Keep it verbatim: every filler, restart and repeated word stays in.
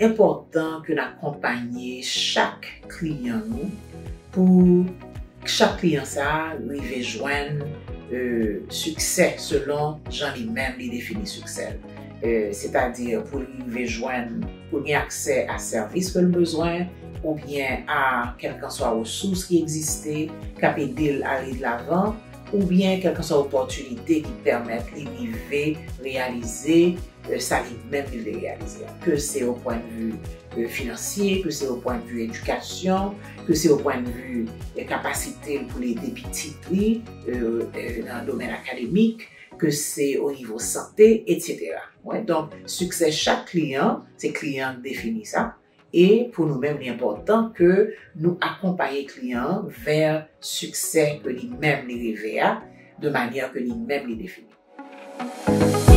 Enpòtan ke n akonpaye chak kliyan nou pou chak kliyan sa a rive jwenn euh, siksè selon jan li menm li defini siksè l. Euh, Sètadi pou li rive jwenn, pou li gen aksè a sèvis ke l bezwen, oubyen a kèlkanswa resous ki egziste, k ap ede l ale de lavan, oubyen kèlkanswa opòtinite ki pèmèt li rive reyalize euh, sa li menm li vle reyalize. Ke se o pwennvi euh, finansye, ke se o pwennvi edikasyon, ke se o pwennvi euh, kapasite l pou l ede pitit li euh, euh, nan domèn akademik, ke se o nivo sante, etsetera. Donk, siksè chak kliyan, se kliyan k defini sa. E pou nou menm, li enpòtan ke nou akonpaye kliyan an vè siksè ke li menm li reve a, de manyè ke li menm li defini.